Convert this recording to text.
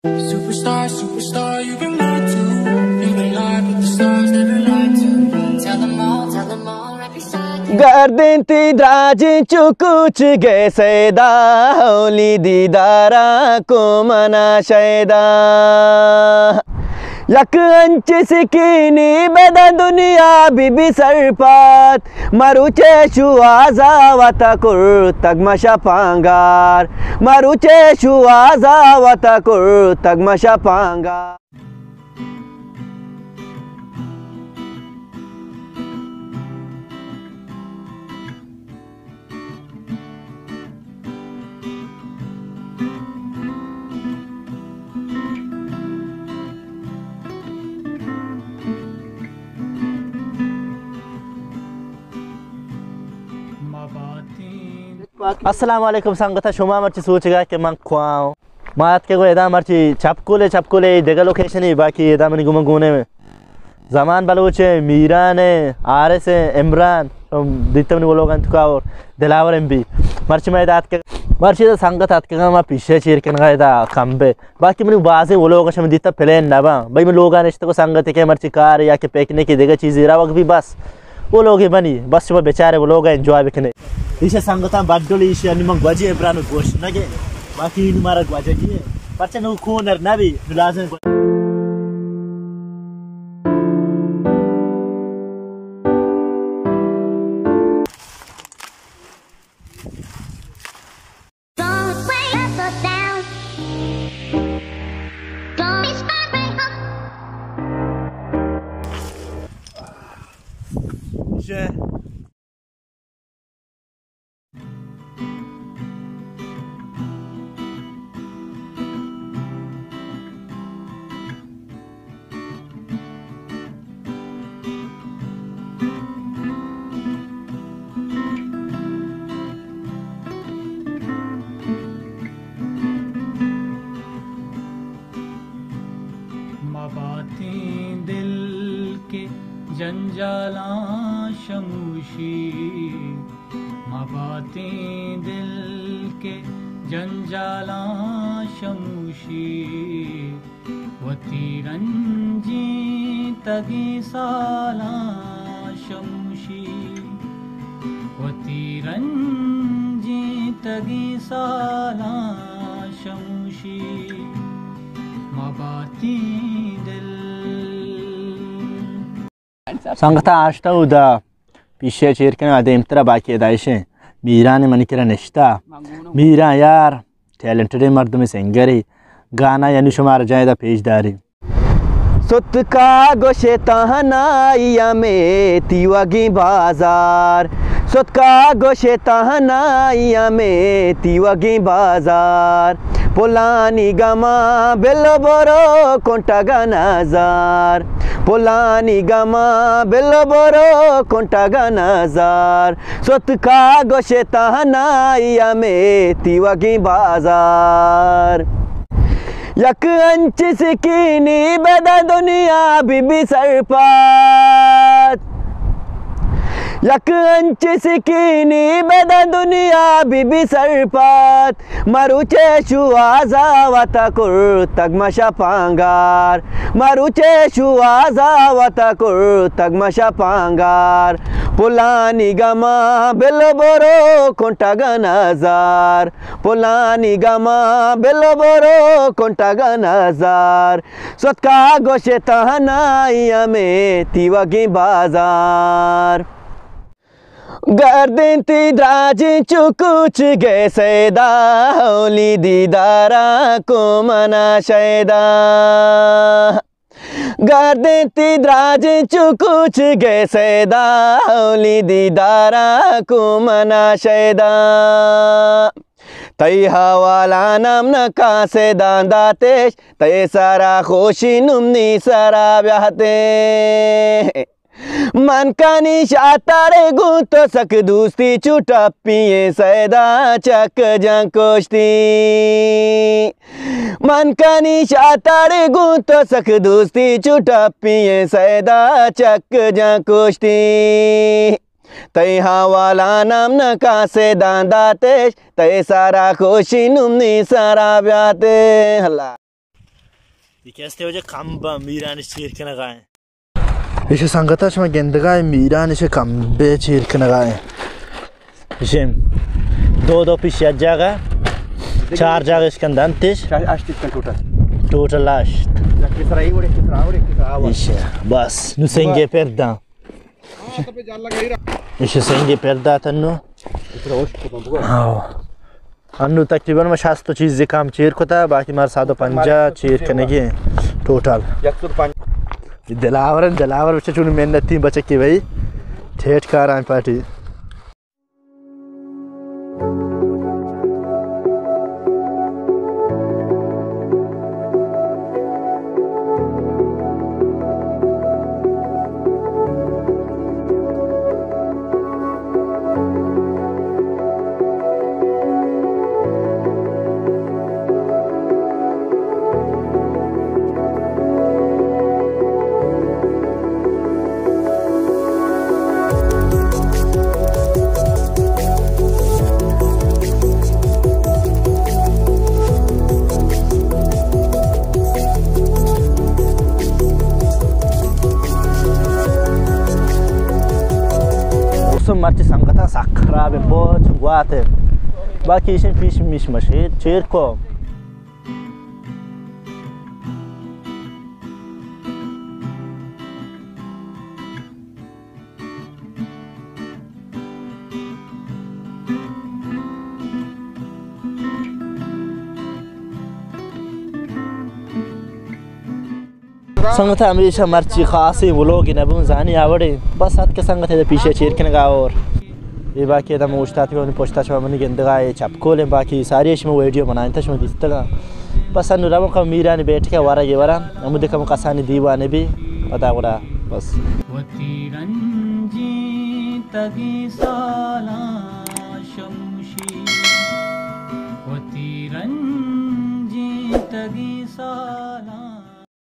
Superstar, superstar, you've been lied to. You've been lied, but the stars never lied to. Tell them all, tell them all, every side. گردینتی دراجیں چو کوچگے سیدا، اولی دیدارا کو منا شیدا. یک انچ سکینی بدن دنیا بی بی سرپد، مروچے شوازا وتا کرتگ مشا پانگار، مروچے شوازا وتا کرتگ مشا پانگار. السلام علیکم سنگتا، شما مرچی سوچگا کہ من کواں؟ ما اتکگو ادا مرچی چپکولے، چپکولے دگہ لوکیشنے، باقی ادا منی گوما گونے زمان بلوچ ءِ، میران ءِ، حارث ءِ، عمران، دیتہ منی ولوگ انت کا اور دلاور ایم بی. مرچی ما ادا اتکگ، مرچی ادا سنگت اتکگاں، ما پیشے چیر کنگا ادا کمبے. باقی منی بازیں ولوگ شما دیتہ پلین نہ باں. بھئی من لوگا نشتگو سنگتے کہ مرچی کار یا کہ پکنک دگہ چیزے روگ بی بس. ولوگے بنی، بس شما بچارے ولوگا انجوائے بکنے. ایشی سنگتاں بڈل ایشی انی من گوجی عمران گوش نگے. باقی این مارا گوجگی ہے. پرچہ نو کونر نبی، نو لازم گوج- مباتیں دل کہ جنجالاں شموشی، مباتیں دل کہ جنجالاں شموشی، وتی رنجیں تگیں سالاں شموشی، وتی رنجیں تگیں سالاں شموشی، مباتیں دل. سنگتاں آشتا اودا پیشے چیر کناں، دیمترا باقی ادا ایشیں میران منی کرا نشتا. میران یار ٹیلنٹڈیں مردمے، سنگرے. گانا یعنی شمارا جائیں ادا پیش داریں. ستکا گوشے تہنائی ہمے تیوگیں بازار، ستکا گوشے تہنائی ہمے تیوگیں بازار. پلانی گماں بل برو کنٹگ نزار، پلانی گماں بل برو کنٹگ نزار. ستکا گوشے تہنائی ہمے تیوگیں بازار. یک انچ سکینی بدہ دنیا بی بی سرپد، یک انچ سکینی بدہ دنیا بی بی سرپد. مروچے شوازا وتا کرتگ مشا پانگار، مروچے شوازا وتا کرتگ مشا پانگار. پلانی گماں بل برو کنٹگ نزار، پلانی گماں بل برو کنٹگ نزار. ستکا گوشے تہنائی ہمے تیوگیں بازار. گردینتی دراجیں چو کوچگے سیدا، اولی دیدارا کو منا شیدا. گردینتی دراجیں چو کوچگے سیدا، اولی دیدارا کو منا شیدا. تئی حوالان ہم نہ کاسے دان داتش، تئی سرا خوشی نمنی سرا بیاتے. من کنی شاتارے گوں تو سک دوستی چو ٹپی ایں سیدا چک جان کشتی. من کنی شاتارے گوں تو سک دوستی چو ٹپی ایں سیدا چک جان کشتی. تئی حوالان ہم نہ کاسے دان داتش، تئی سرا خوشی نمنی سرا بیاتے. اللہ. یہ کستے وجہ کمب میرانی چیر کنگا ہیں۔ ایشی سنگتا شما گندگا ہیں، میران ایشی کمبے چیر کنگا ہیں۔ ایشی دو دو پیش یک جاگہ، چار جاگہ اشکن دنتش۔ چار، اشت اشکن ٹوٹل۔ ٹوٹل اشت۔ یک کسرا ای وڑے، کسرا وڑے، کسرا وڑے۔ ایشی بس، نو سنگے پر داں۔ ایشی سنگے پر داتن نو۔ ہاں۔ انو تقریباً ما شست و چیز کم چیر کتا، باقی مار صد و پنجاہ چیر کنگی ہیں ٹوٹل۔ یک سو پنجاہ۔ دلاور، دلاور بچہ چون محنتی بچکی بھائی۔ ٹھیٹ کار آئیں پارٹی۔ موسم مرچی سنگتا سک خراب ہے، بہت گوات ہے۔ باقی ایشن پیش میش مشید چیر کو۔ سنگت ہمیشہ مرچی خاصیں ولوگ نہ بون زانی آوڑیں۔ بس اتک سنگت ہے پیشے چیر کنگا اور یہ باقی دم اوشتاتی پشتا شما منی گندگا ہے چپ کولیں، باقی ساری شما ویڈیو بنائیں تا شما دیستگا۔ بس انو روان کم میرانی بیٹھکا ورا یہ ورا، ہمودے کم کسانی دیوانے بھی پدا گڑا بس۔ وتی رنجیں تگی سالاں شموشی، وتی رنجیں تگی سالاں۔